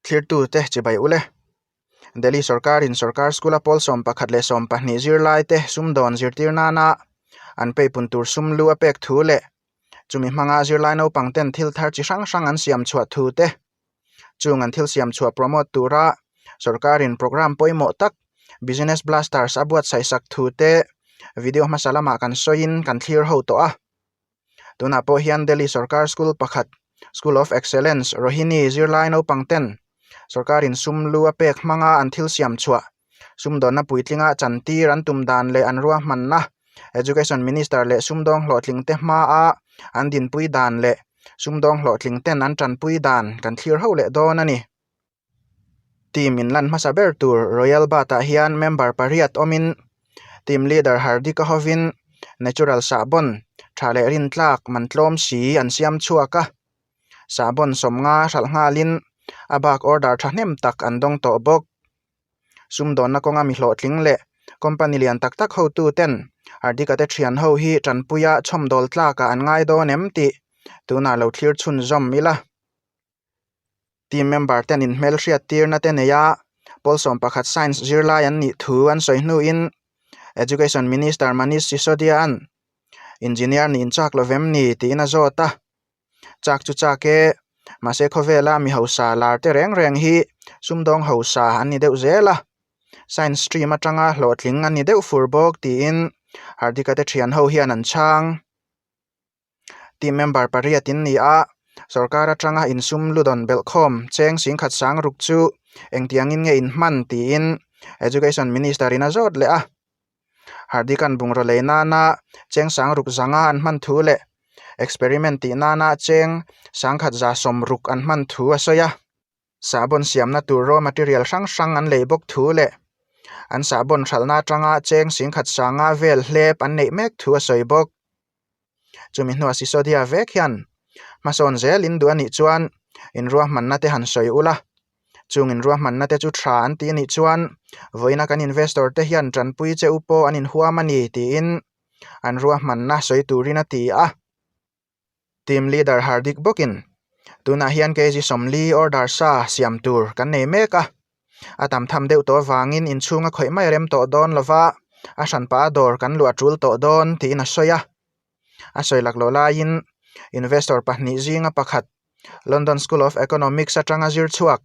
Thlirtute chibai ule. Delhi sorkarin sorkar school-a pawl 11 leh 20 zirlaite sumdawn zirtir nana an peipun tur sum lu a pek thu leh chumi hmanga zirlai naupang ten thil thar chi hrang hrang an siam chhuah thu te, chung an thil siam chhuah promote tura sorkarin programme pawimawh tak Business Blasters a buatsaih sak thu te video hmasa lamah kan sawiin kan thlir ho tawh a. Tunah pawh hian Delhi sorkar school pakhat School of Excellence Rohini zirlai naupang ten sorkarin sum lu a pek hmanga an thil siam chhuah sumdawnna puitlinga chantir an tum dan leh an ruahmanna Education Minister leh sumdawng hlawhtling te hmaa an dinpui dan leh sumdawng hlawhtling ten an tanpui dan kan thlir ho leh dawn a ni. Team in lan hmasa ber tur Royal Bath ah hian member pariat awmin team leader Hardika hovin natural sahbawn tha leh rintlak man tlawm si an siam chhuak a, sahbawn sawmnga hralh nghalin a bak order thahnem tak an dawng tawh bawk. Sumdawnna kawnga mi hlawhtling leh company lian tak tak hotu ten Hardika te thian ho hi tanpuia chhawmdawl tlakah an ngai dawn em tih tunah lo thlir chhunzawm ila. Team member ten inhmelhriat tirna te nei a, pawl 11 science zirlai an nih thu an sawi hnuin Education Minister Manish Sisodia an Engineer nih inchak lo vem ni tiin a zawt a, chak chu chak e, mahse khawvela mi hausa lar te reng reng hi sumdawng hausa an ni deuh zel a, science stream atanga hlawhtling an ni deuh fur bawk tiin Hardika te thian ho hian an chhang. Team member pariat in ni a, sorkar atanga insum ludawn belhkhawm cheng singkhat sang ruk chu engtiangin nge inhman tiin Education Minister in a zawt leh a. Hardik-a'n bungraw lei nana cheng sang ruk zanga an hman thu leh experiment tih nana cheng sangkhat za 60 an hman thu a sawi a. Sahbawn siamna tur raw material hrang hrang an lei bawk thu leh an sahbawn hralhna atanga cheng singkhat sanga vel hlep an neih mek thu a sawi bawk. Chumi hnuah Sisodia vek hian hmasawn zel in duh a nih chuan inruahmanna te han sawi ula, chung inruahmanna te chu tha an ti a nih chuan vawiina kan investor te hian tanpui che u pawh an inhuam a ni tiin an ruahmanna sawi turin a ti a. Team leader Hardik bawkin tunah hian kg 40 order sa siam tur kan nei mek a, a tam tham deuh tawh avangin inchhunga khawih mai a rem tawh dawn lova, a hranpa a dawr kan luah tul tawh dawn tiin a sawi a. A sawi laklawh laiin investor pahnih zinga pakhat London School of Economics atanga zir chhuak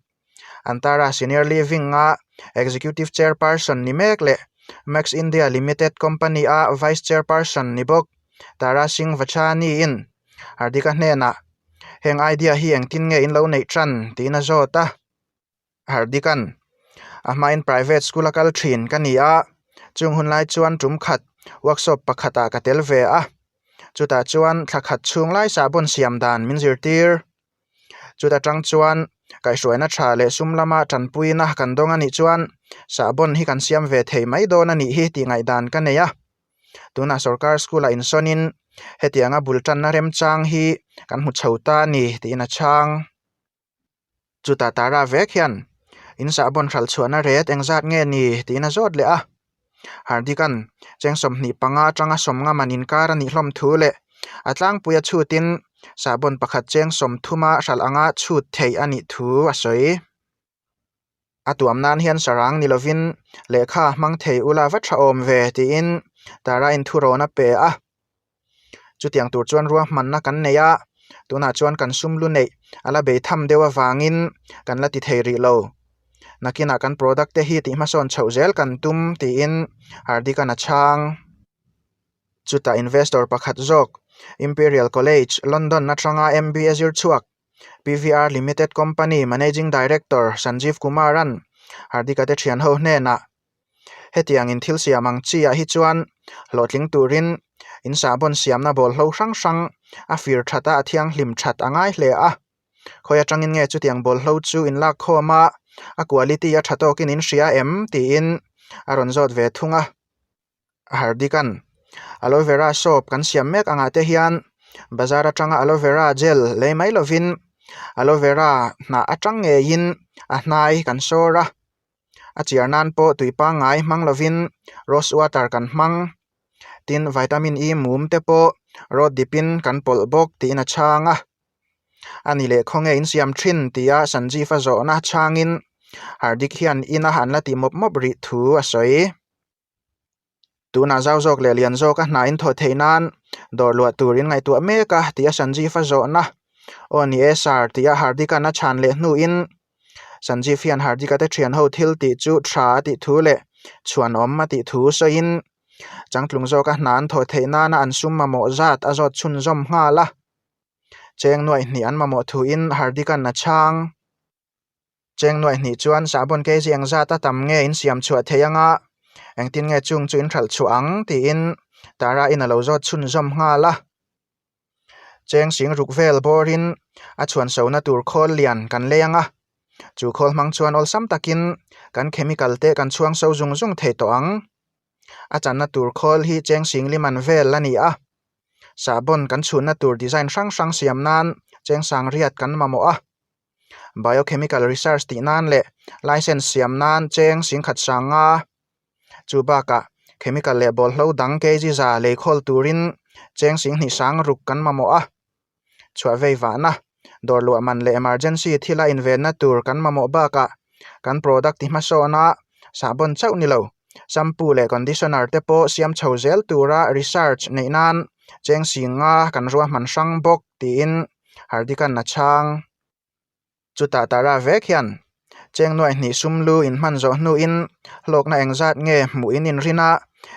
Antara Senior Living-a Executive Chairperson ni mek leh Max India Limited Company-a Vice Chairperson ni bawk Tara Singh Vachani-in Hardika hnenah heng idea hi engtin nge in lo neih tan tiin a zawt a. Hardik-a'n a hmain private school a kal thin ka ni a, chung hun lai chuan tum khat workshop pakhatah ka tel ve a, chutah chuan thla khat chhung lai sahbawn siam dan min zirtir. Chuta tang chuan kaihhruaina tha leh sum lama tanpuina kan dawng a nih chuan sahbawn hi kan siam ve thei mai dawn a nih hi tih ngaihdan ka nei a. Tunah sorkar school-ah insawnin hetianga bul tanna remchang hi kan hmu chho ta a ni tiin a chhang. Chutah Tara vek hian in sahbawn hral chhuahna ret engzat nge ni tiin a zawt leh a. Hardik-a'n cheng 25 atanga 50 man inkar a nih hlawm thu leh a tlangpuia chhutin sahbawn pakhat cheng 30-a hralh anga chhut theih a nih thu a sawi. A tuam nan hian sarang ni lovin lehkha hmang thei ula va tha awm ve tiin Tara-in thurawn a pe a. Chutiang tur chuan ruahmanna kan nei a, tunah chuan kan sum lu neih a la bei tham deuh avangin kan la ti thei rih lo. Nakinah kan product te hi tih hmasawn chhoh zel kan tum tiin Hardik-a'n a chhang. Chutah investor pakhat zawk Imperial College, London atanga MBA zir chhuak PVR Limited Company Managing Director Sanjeev Kumar-a'n Hardik-a te thian ho hnenah Hetiang in thil siam ang chi ah hi chuan hlawhtling turin in sahbawn siamna bawlhlo hrang hrang a fir that a a thianghlim that a ngai hle a. Khawi atangin nge chutiang bawlhlo chu in lak khawm a, a quality a tha tawkin in hria em tiin a rawn zawt ve thung a. Hardik-a'n Aloe vera soap kan siam mek angah te hian bazar atanga aloe vera gel lei mai lovin aloe vera hnah atang ngeiin a hnai kan sawr a. A chiar nan pawh tui pangngai hmang lovin rose water kan hmang. Tin, vitamin E mum te pawh rod dipin kan pawlh bawk tiin a chhang a. A ni leh khawnge in siam thin tia Sanjeev a zawhna chhangin Hardik hian ina an la tih mawp mawp rih thu a sawi. Tunah zau zawk leh lian zawka hna in thawh theih nan dawr luah tur in ngaihtuah mek a tia Sanjeev a zawhna aw ni e sir tia Hardik-a'n a chhan leh hnuin Sanjeev hian Hardik-a te thian ho thil tih chu tha a tih thu leh chhuanawm a tih thu sawiin changtlung zawka hna an thawh theih nana an sum mamawh zat a zawt chhunzawm nghal a. Cheng nuaih hnih an mamawh thuin Hardik-a'n a chhang. Cheng nuaih hnih chuan sahbawn kg eng zat a tam nge in siam chhuah thei anga engtin nge chung chu in hralh chhuah ang tiin Tara in a lo zawt chhunzawm nghal a. Cheng sing ruk vel bawrin a chhuan sona tur khawl lian kan lei anga chu khawl hmang chuan awlsam takin kan chemical te kan chhuang so zung zung thei tawh ang. A channa tur khawl hi cheng sing liman vel a ni a. Sahbawn kan chhunna tur design hrang hrang siam nan cheng sang riat kan mamawh a. Biochemical research tih nan leh license siam nan cheng singkhat sang nga. Chu bakah chemical leh bawlhlo dang kg za lei khawl turin cheng singhnih sang ruk kan mamawh a. Chhuah vei vahna, dawr luah man leh emergency thila invenna tur kan mamawh bakah kan product ti hmasawna sahbawn chauh ni lo, shampoo leh conditioner te pawh siam chho zel tura research neih nan cheng sing nga kan ruahman hrang bawk tiin Hardik-a'n a chhang. Chutah Tara vek hian cheng nuaih hnih sum lu inhman zawh hnuin hlawkna engzat nge hmuh in inrin a,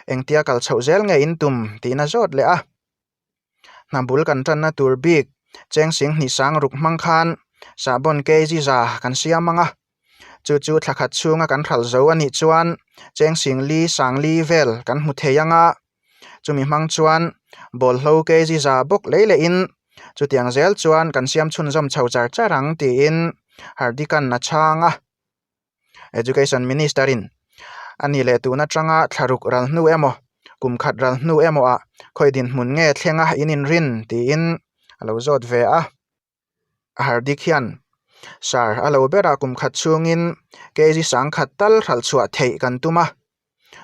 engtia kal chhoh zel nge in tum tiin a zawt leh a. Hna bul kan tanna tur bik cheng sing hnih sang ruk hmang khan sahbawn kg za kan siam ang a, chu chu thla khat chhunga kan hralh zo a nih chuan cheng sing li sang li vel kan hmu thei ang a, chumi hmang chuan bawlhlo kg za bawk lei lehin chutiang zel chuan kan siam chhunzawm chho char char ang tiin Hardik-a'n a chhang a. Education Minister in a ni leh tun atanga thlaruk ral hnu emaw kum khat ral hnu emaw ah khawi dinhmun nge thlenga in inrin tiin a lo zawt ve a. Hardik hian Sir a lo berah kum khat chhungin kg sangkhat tal hralh chhuah theih kan tum a,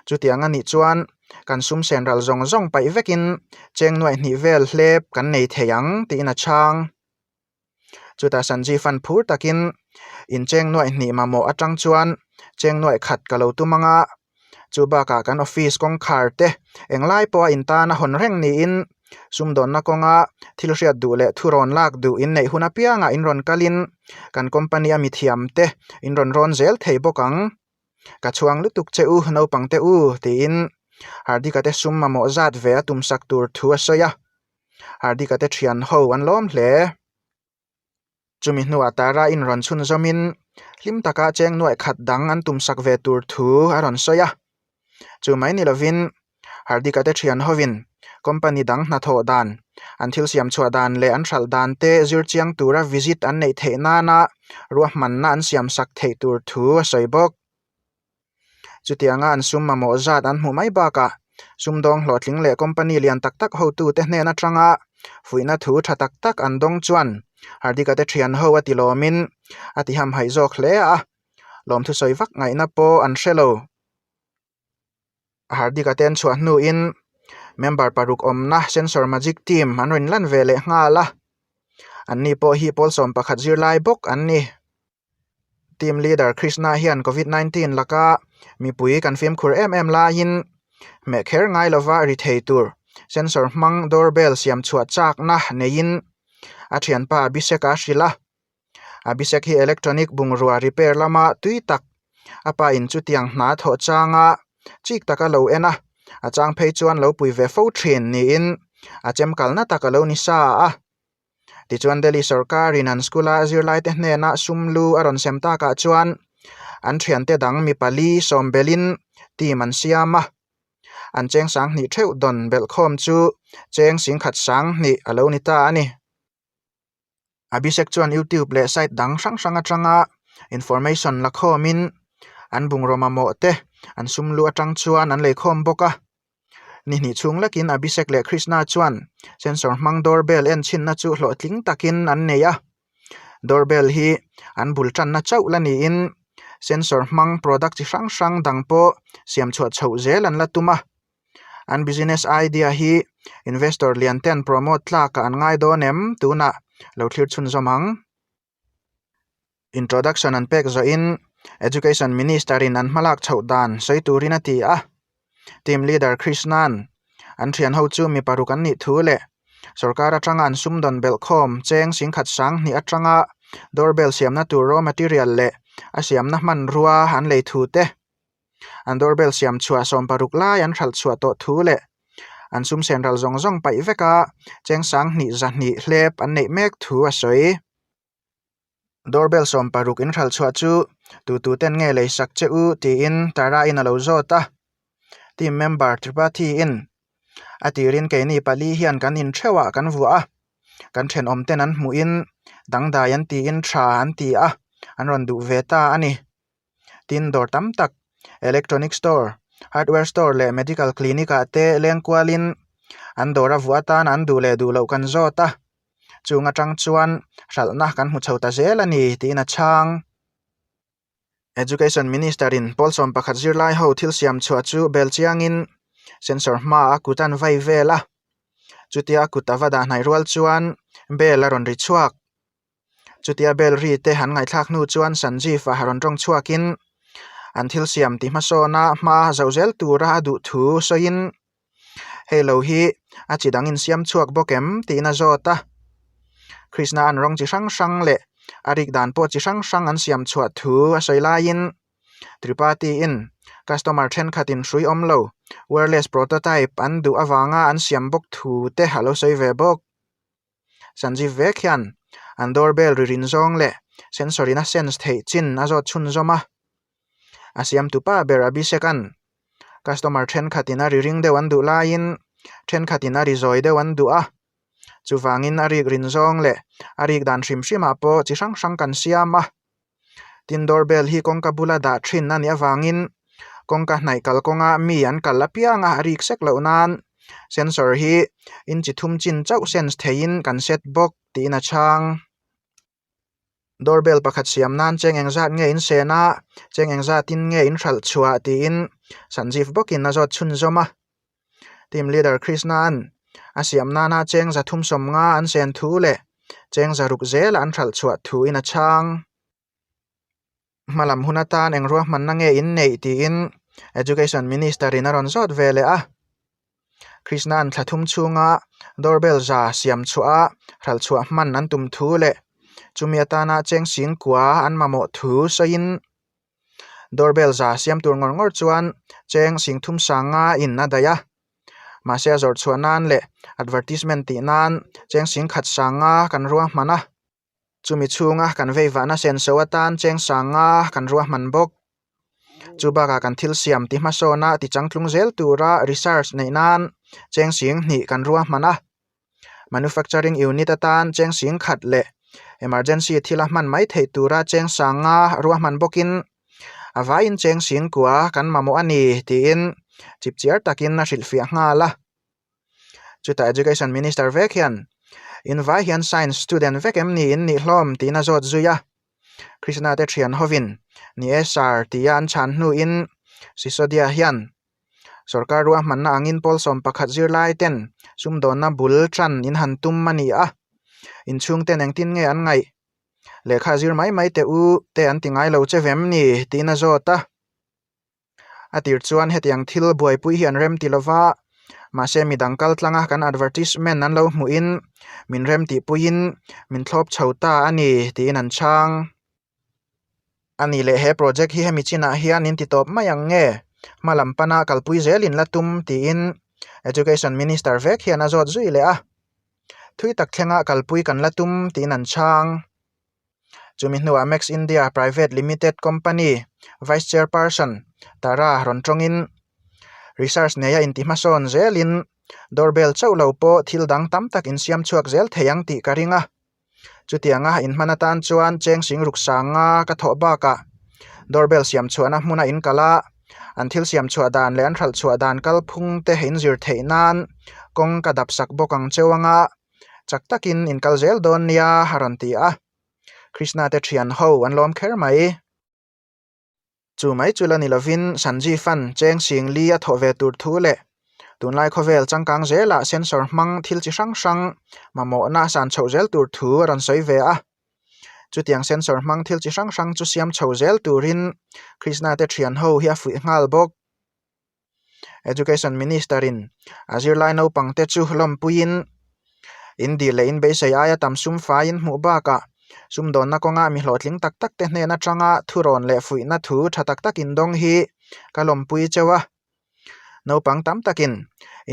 chutiang a nih chuan kan sum sen ral zawng zawng paih vekin cheng nuaih hnih vel hlep kan nei thei ang tiin a chhang. Chutah Sanjeev an phur takin incheng nuaih hnih mamawh atang chuan cheng nuaih khat ka lo tum ang a, chu bakah kan office kawngkhar te englai pawha intan a hawn reng niin sumdawnna kawnga thil hriat duh leh thurawn lak duh inneih hun apiangah in rawn kalin kan company a mithiam te in rawn rawn zel thei bawk ang. Ka chhuang lutuk che u naupang te u tiin Hardik-a te sum mamawh zat ve a tumsak tur thu a sawi a. Hardik-a te thian ho an lawm hle. Chumi hnuah Tara in rawn chhunzawmin hlim taka cheng nuaih khat dang an tumsak ve tur thu a rawn sawi a. Chu mai ni lovin Hardik-a te thian hovin company dang hnathawh dan, an thil siam chhuah dan leh an hralh dan te zir chiang tura visit an neih theih nana ruahmanna an siamsak theih tur thu a sawi bawk. Chutianga an sum mamawh zat an hmuh mai bakah sumdawng hlawhtling leh company lian tak tak hotute hnen atanga fuihna thu tha tak tak an dawng chuan Hardik-a te thian ho a ti lawmin a ti hamhaih zawk hle a, lawmthu sawi vak ngaihna pawh an hre lo. Hardik-a te an chhuah hnuin member paruk awmna Sensor Magic team an rawn lan ve leh nghal a, anni pawh hi pawl 11 zirlai bawk an ni. Team leader Krishna hian Covid 19 laka mipui kan fimkhur em em laiin hmeh kher ngai lova ri thei tur sensor hmang doorbell siam chhuah chakna neiin a thianpa Abhishek a hrilh a. Abhishek hi electronic bungrua repair lama tui tak a pa in chutiang hna thawh changa chik taka lo en a, a chang phei chuan lo pui ve fo thin niin a chemkalna tak a lo ni sa a. Tichuan Delhi sorkarin an school-a zirlaite hnena sum lu a rawn sem takah chuan an thiante dang mi pali sawm belin team an siam a. An cheng sanghnih theuh dawn belhkhawm chu cheng singkhat sanghnih a lo ni ta a ni. Abhishek chuan YouTube leh site dang hrang hrang atanga information la khawmin an bungraw mamawh te an sum lu atang chuan an lei khawm bawk a. Ni hnih chhung lekin Abhishek leh Krishna chuan sensor hmang doorbell en chhinna chu hlawhtling takin an nei a. Doorbell hi an bul tanna chauh la niin sensor hmang product chi hrang hrang dang pawh siam chhuah chhoh zel an la tum a. An business idea hi investor lian ten promote tlakah an ngai dawn em? Tunah. Lo thlir chhunzawm ang. Introduction an pek zawhin Education Minister in an hmalak chhoh dan sawi turin a ti a. Team Leader Krishnan an thian ho chu mi paruk an nih thu leh sorkar atanga an sumdawn belhkhawm cheng singkhat sanghnih atanga doorbell siamna tur raw material leh a siamna hmanrua an lei thu te An doorbell siam chhuah 60 lai an hralh chhuah tawh thu leh an sum sen ral zawng zawng paih vek a, cheng sanghnih zahnih hlep an neih mek thu a sawi. Doorbell 60 in hralh chhuah chu tu tu ten nge lei sak che u tiin Tara in a lo zawt a. Team member Tripathi in a tirin keini pali hian kan intheuh ah kan vuah a, kan thenawm ten an hmuhin dangdai an tiin tha an ti a, an rawn duh ve ta a ni. Tin, dawr tam tak, electronic store, hardware store leh medical clinic ah te leng kualin an dawr a vuah atan an duh leh duh loh kan zawt a, chung atang chuan hralhna kan hmu chho ta zel a ni tiin a chhang. Education Minister in pawl 11 zirlai ho thil siam chhuah chu bel chiangin sensor hmaah a kut an vai vel a, chutia kut a va dah hnaih rual chuan bell a rawn ri chhuak. Chutia bell ri te han ngaihthlak hnu chuan Sanjeev a rawn tawng chhuakin an thil siam ti hmasawna hma zoh zel tura a duh thu sawiin hei lo hi a chi dang insiam chhuak bawk em tiin a zawt a. Krishna an rawng chi hrang hrang leh a rik dan pawh chi hrang hrang an siam chhuah thu a sawi laiin Tripathi in customer thenkhatin hrui awm lo wireless prototype an duh avanga an siam bawk thu te a lo sawi ve bawk. Sanjeev vek hian an doorbell ri rin zawng leh sensor in a sense theih chin a zawt chhunzawm a. A siamtu pa ber Abhishek-a'n customer thenkhatin a ri ring deuh an duh laiin thenkhatin a ri zawi deuh an duh a. Chuvangin a rik rin zawng leh a rik dan hrim hrimah pawh chi hrang hrang kan siam a. Tin doorbell hi kawngka bula dah thin a nih avangin kawngka hnaih kal kawnga mi an kal apianga a rik sek loh nan sensor hi inchi thum chin chauh sense theihin kan set bawk tiin a chhang. Doorbell pakhat siam nan cheng engzat nge in sen a, cheng engzatin nge in hralh chhuah tiin Sanjeev bawkin a zawt chhunzawm a. Team leader Krishna-a'n a siam nana cheng 350 an sen thu leh cheng 600 zela an hralh chhuah thuin a chhang. Hmalam hun atan eng ruahmanna nge in neih tiin Education Minister-in a rawn zawt ve leh a. Krishna-a'n thla thum chhunga doorbell za siam chhuah a hralh chhuah hman an tum thu leh chumi atana cheng singkua an mamawh thu sawiin Doorbell za siam tur ngawr ngawr chuan cheng sing thum sang nga in a daih a, mahse a zawrh chhuah nan leh advertisement tih nan cheng sing khat sang nga kan ruahman a, chumi chhunga kan vei vahna senso atan cheng sang nga kan ruahman bawk. Chu bakah kan thil siam ti hmasawna ti changtlung zel tura research neih nan cheng sing hnih kan ruahman a. Manufacturing unit atan cheng sing khat leh emergency thila hman mai theih tura cheng sanga ruahman bawkin a vaiin cheng sing kua kan mamawh a ni tiin chipchiar takin a hrilhfiah nghal a. Chutah Education Minister vek hian in vai hian Science student vek em ni in nih hlawm tiin a zawt zui a. Krishna te thian hovin ni e sir tia an chhan hnuin Sisodia hian Sorkar ruahmanna angin pawl 11 zirlai ten sumdawnna bul tan in han tum a ni a, inchhung ten engtin nge an ngaih? Lehkha zir mai mai teh u te an ti ngai lo che vem ni? tiin a zawt a. A tir chuan hetiang thil buaipui hi an rem ti lova, mahse midang kal tlanga kan advertisement an lo hmuhin min rem tihpuiin min thlawp chho ta a ni tiin an chhang. A ni leh he project hi hemi chinah hian in ti tawp mai ang nge? Hma lam pana kalpui zelin la tum tiin Education Minister vek hian a zawt zui leh a. Thui tak thlenga kalpui kan la tum tiin an chhang. Chumi hnuah Max India Private Limited Company Vice Chairperson Tara rawn tawngin research neia inti hmasawn zelin doorbell chauh lo pawh thil dang tam tak insiam chhuak zel thei ang tih ka ring a. Chutianga inhman atan chuan cheng sing ruk sanga ka thawh bakah doorbell siam chhuahna hmuna in kal a, an thil siam chhuah dan leh an hralh chhuah dan kalphung te inzir theih nan kawng ka dap sak bawk ang cheu anga chak takin in kal zel dawn nia a rawn ti a. Krishna te thian ho an lawm kher mai. Chu mai chu la ni lovin Sanjeev-a'n cheng sing li a thawh ve tur thu leh Tunlai khawvel changkang zelah sensor hmang thil chi hrang hrang mamawhna san chhoh zel tur thu a rawn sawi ve a. Chutiang sensor hmang thil chi hrang hrang chu siam chho zel turin Krishna te thian ho hi a fuih nghal bawk. Education Minister in a zirlai naupang te chu lawmpuiin in dil leh in beisei aia tam sum faiin hmuh bakah sumdawnna kawnga mi hlawhtling tak tak te hnen atanga thurawn leh fuihna thu tha tak tak indawng hi ka lawmpui cheu a. Naupang tam takin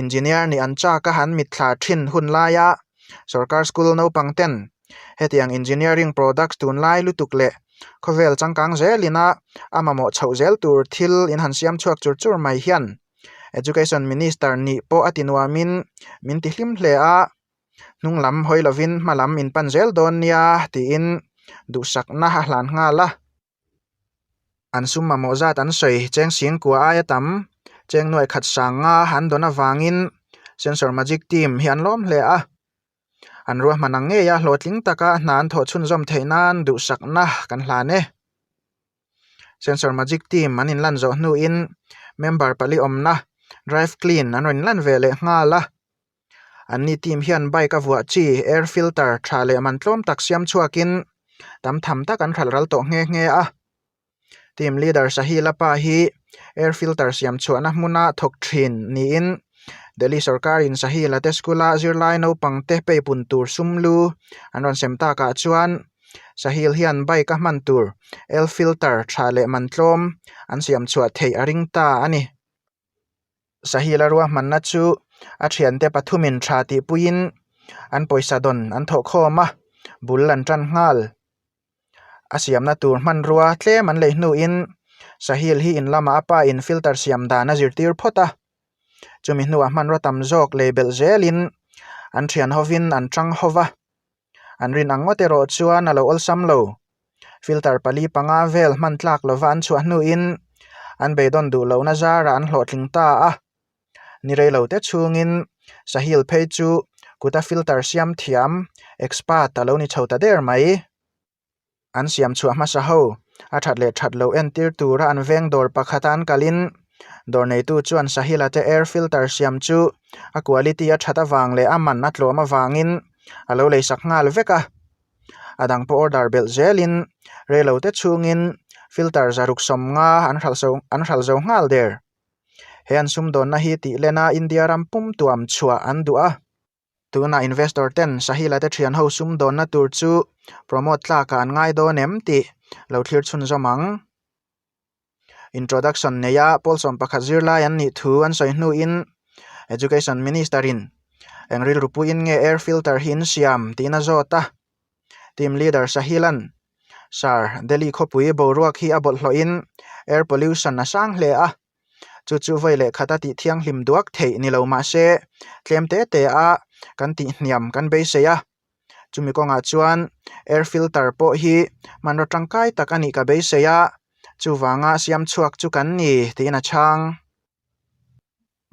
engineer nih an chak a han mitthla thin hun laia sorkar school naupang ten hetiang engineering products tunlai lutuk leh khawvel changkang zelin a a mamawh chhoh zel tur thil in han siam chhuak chur chur mai hian education minister nih pawh a ti nuamin min ti hlim hle a, hnung lam hawi lovin hma lam in pan zel dawn nia tiin duhsakna a hlan nghal a. An sum mamawh zat an sawi cheng singkua aia tam cheng nuai khat sang nga an dawn avangin Sensor Magic team hi an lawm hle a. An ruahman ang ngei a hlawhtling taka hna an thawh chhunzawm theih nan duhsakna kan hlan e. Sensor Magic team an inlan zawh hnuin member pali awmna Drive Clean an rawn inlan ve leh nghal a. Anni team hian bike a vuah chi air filter tha leh man tlawm tak siam chhuakin tam tham tak an hralh ral tawh nghe nghe a. Team leader Sahil-a pa hi air filter siam chhuahna hmuna thawk thin niin Delhi sorkarin Sahil-a te school-a zirlai naupang te peipun tur sum lu an rawn sem takah chuan Sahil hian bike a hman tur air filter tha leh man tlawm an siam chhuah theih a ring ta a ni. Sahil-a ruahmanna chu a thiante pathumin tha tihpuiin an pawisa dawn an thawh khawm a, bul an tan nghal. A siamna tur hmanrua tlem an lei hnuin Sahil hi in lamah a pa in filter siam dan a zirtir phawt a, chumi hnuah hmanrua tam zawk lei belh zelin an thian hovin an tang hova. An rin ang ngawt erawh chuan a lo awlsam lo. Filter pali panga vel hman tlak lova an chhuah hnuin an beidawn duh lohna zarah an hlawhtling ta a. Ni rei lo te chhungin Sahil phei chu kuta filter siam thiam, expert, a lo ni chho ta der mai. An siam chhuah hmasa ho, a that leh that loh entir tura an veng dawr pakhata an kalin dawr neitu chuan Sahila te air filter siam chu a quality a that avang leh a man a tlawm avangin a lo leisak nghal vek a. A dang pawh order belh zelin reilo te chhungin filter zaruk sawmnga an hralh zo an hralh zo nghal der. He an sumdawnna hi tih lena India ram pum tuam chhuah an duh a. Tunah investor ten Sahila te thian ho sumdawnna tur chu promote tlakah an ngai dawn em tih lo thlir chhunzawm ang. Introduction neia pawl 11 zirlai an nih thu an sawi hnuin Education Minister in eng rilru puiin nge air filter hi in siam tiin a zawt a. Team leader Sahilan, Sir, Delhi khawpui boruak hi a bawlhhlawhin air pollution a sang hle a. Chu chu vawi leh khata tih thianghlim duak theih ni lo mah se, tlem te te a kan tih hniam kan beisei a. Chumi kawngah chuan air filter pawh hi hmanraw tangkai tak a nih ka beisei a, chuvanga siam chhuak chu kan ni tiin a chhang.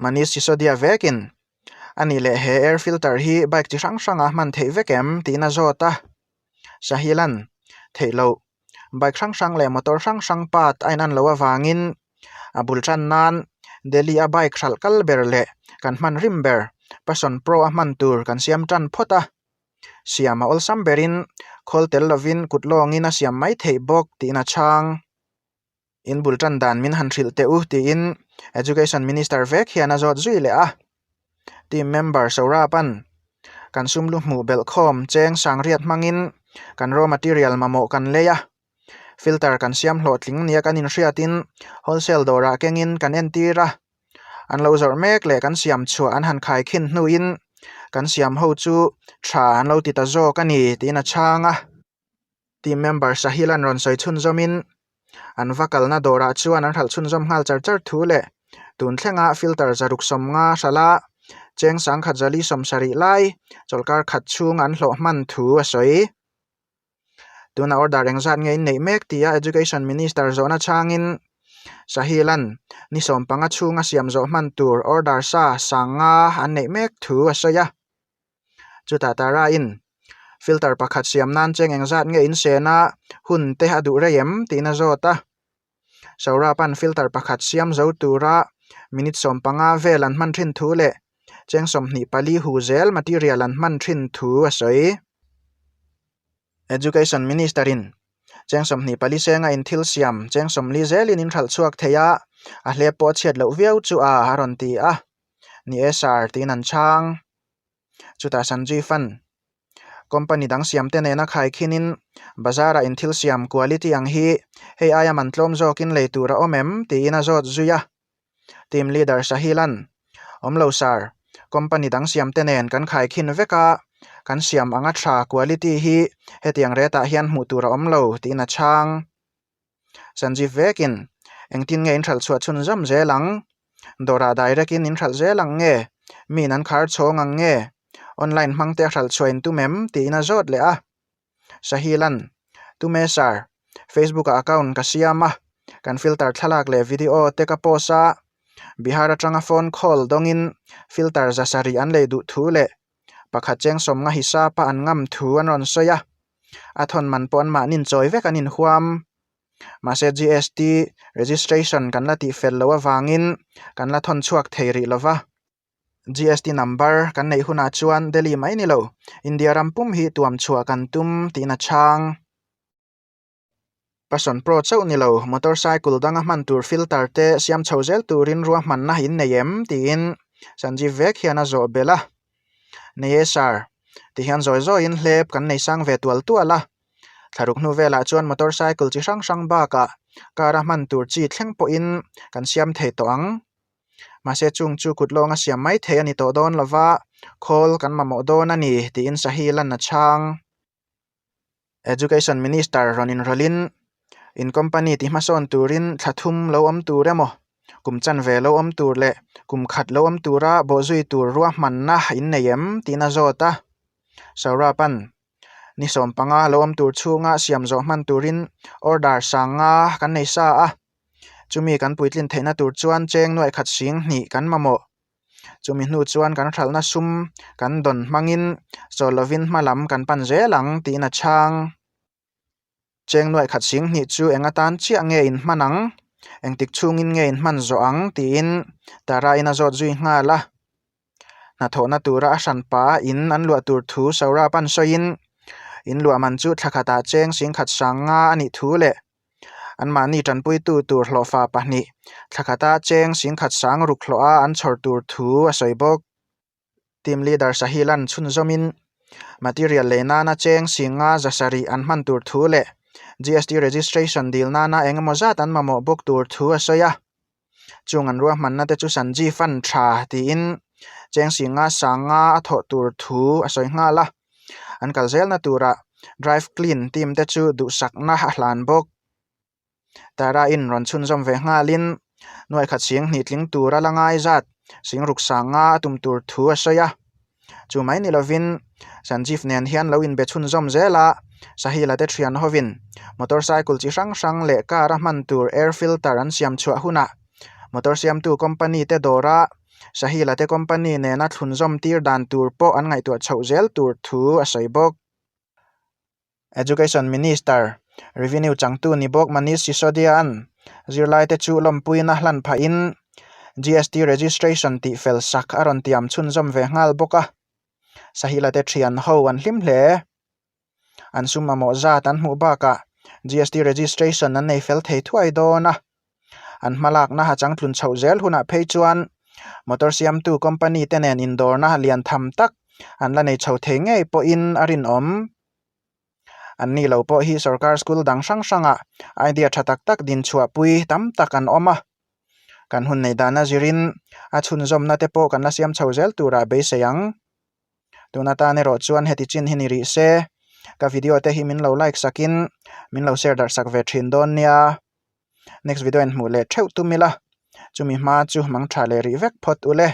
Manish Sisodia vekin a nih leh he air filter hi bike chi hrang hranga hman theih vek em tiin a zawt a. Sahilan, Theih loh. Bike hrang hrang leh motor hrang hrang part a inan loh avangin a bul tan nan Delhi a bike hralh kal ber leh kan hman rim ber Passion Pro a hman tur kan siam tan phawt a. Siam a awlsam berin khawl tel lovin kut lawngin a siam mai theih bawk tiin a chhang. In bul tan dan min han hrilh teh u tiin Education Minister vek hian a zawt zui leh a. Team member Saurabh-a'n kan sum lu hmuh belh khawm cheng sangriat hmangin kan raw material mamawh kan lei a. Filter kan siam hlawhtling nia kan inhriatin wholesale dawrah kengin kan entir a. An lo zawrh mek leh kan siam chhuah an han khaikhin hnuin kan siam ho chu tha an lo ti ta zawk a ni tiin a chhang a. Team member Sahil-a'n rawn sawi chhunzawmin an va kalna dawrah chuan an hralh chhunzawm nghal char char thu leh tun thlenga filter zaruk 50 hralha cheng sangkhat zali 70 lai chawlhkar khat chhung an hlawh hman thu a sawi. Tuna order engzat nge in neih mek tia Education Minister zawhna chhangin Sahil-a'n ni 15 chhunga siam zawh hman tur order sa 50 an neih mek thu a sawi a. Chutah Tara-in filter pakhat siam nan cheng engzat nge in sen a, hun te a duh rei em? tiin a zawt a. Saurabh-a'n filter pakhat siam zo tura minute 15 vel an hman thin thu leh cheng 24 hu zel material an hman thin thu a sawi. Education Minister in cheng 24 senga in thil siam cheng 40 zelin in hralh chhuak thei a, a hlep pawh a chhiat loh viau chu a a rawn ti a. Ni e sir tiin an chhang. Chutah Sanjeev an Company dang siam te nena khaikhinin bazar ah in thil siam quality ang hi hei aia man tlawm zawkin lei tur a awm em tiin a zawt zui a. Team leader Sahil an Awm lo sir, company dang siam te nen kan khaikhin vek a, kan siam anga tha quality hi hetiang rate ah hian hmuh tur a awm lo tiin a chhang. Sanjeev vekin, Engtin nge in hralh chhuah chhun zawm zel ang? Dawrah direct in in hralh zel ang nge? Miin an khar chhawng ang nge? Online hmang te a hralh chhuah in tum em? tiin a zawt leh a. Sahilan, Tum e sir, Facebook ah account ka siam a, kan filter thlalak leh video te ka post a, Bihar atanga phone call dawngin filter zasarih an lei duh thu leh pakhat cheng 50 hisapa an ngam thu an rawn sawi a. A thawn man pawh anmahnin chawi vek an inhuam. Mahse GST registration kan la tih fel loh avangin kan la thawn chhuak thei rih lo va. GST number kan neih hunah chuan Delhi mai ni lo, India ram pum hi tuam chhuah kan tum tiin a chhang. Passion Pro chauh ni lo, motorcycle danga hman tur filter te siam chho zel turin ruahmanna in nei em? tiin Sanjeev vek hian a zawh belh a. Nei e sir, tihian zawi zawiin hlep kan nei sang ve tual tual a. Thlaruk hnu velah chuan motorcycle chi hrang hrang bakah car a hman tur chi thleng pawhin kan siam thei tawh ang. Mahse chung chu kut lawnga siam mai thei a ni tawh dawn lova, khawl kan mamawh dawn a ni tiin Sahil an a chhang. Education Minister rawn inrawlhin in company ti hmasawn turin thla thum lo awm tur emaw, kum chanve lo awm tur leh kum khat lo awm tura bawhzui tur ruahmanna in nei em tiin a zawt a. Saurabh-a'n ni 15 lo awm tur chhunga siam zawh hman turin order sanga kan nei sa a, chumi kan puitlin theihna tur chuan cheng nuaih khat sing hnih kan mamawh. Chumi hnu chuan kan hralhna sum kan dawn hmangin chawl lovin hma lam kan pan zel ang tiin a chhang. Cheng nuaih khat sing hnih chu eng atan chiah nge in hman ang? Engtik chhungin nge in hman zawh ang? tiin Tara-in a zawt zui nghal a. Hnathawhna tura a hran pa in an luah tur thu Saurabh an sawiin in luah man chu thla khatah cheng sing khat sang nga a nih thu leh anmahni tanpuitu tur hlawhfa pahnih thla khata cheng sing khat sang ruk hlawha an chhawr tur thu a sawi bawk. Team leader Sahil an chhunzawmin material lei nana cheng sing nga zasarih an hman tur thu leh GST registration dil nana eng emaw zat an mamawh bawk tur thu a sawi a. Chung an ruahmanna te chu Sanjeev an tha tiin cheng singa sanga a thawh tur thu a sawi nghal a. An kal zelna turah Drive Clean team te chu duhsakna a hlan bawk. Tara in rawn chhunzawm ve nghalin nuaih khat sing hnih tling tura la ngai zat sing ruk sanga a tum tur thu a sawi a. Chu mai ni lovin Sanjeev nen hian lo inbe chhunzawm zel a, Sahil-a te thian hovin motorcycle chi hrang hrang leh car a hman tur air filter an siam chhuah hunah motor siamtu company te dawra Sahil-a te company nena thlunzawm tir dan tur pawh an ngaihtuah chhoh zel tur thu a sawi bawk. Education Minister, Revenue changtu ni bawk Manish Sisodia-a'n zirlaite chu lawmpuina hlan phahin GST registration tih fel sak a rawn tiam chhunzawm ve nghal bawk a. Sahila te thian ho an hlim hle. An sum mamawh zat an hmuh bakah GST registration an nei fel thei thuai dawn a. An hmalakna a changtlun chhoh zel hunah phei chuan motor siamtu company te nen indawrna lian tham tak an la nei chho thei ngei pawhin a rinawm. An ni lo pawh hi sorkar school dang hrang hrangah idea tha tak tak din chhuahpui tam tak an awm a. Kan hun nei dana zirin a chhunzawmna te pawh kan la siam chho zel turah beisei ang. Tun atan erawh chuan heti chin hi ni rih se, ka video te hi min lo like sakin min lo share darh sak ve thin dawn nia. Next video in hmuh leh theuh tum ila, chumi hma chu mang tha leh rih vek phawt ule.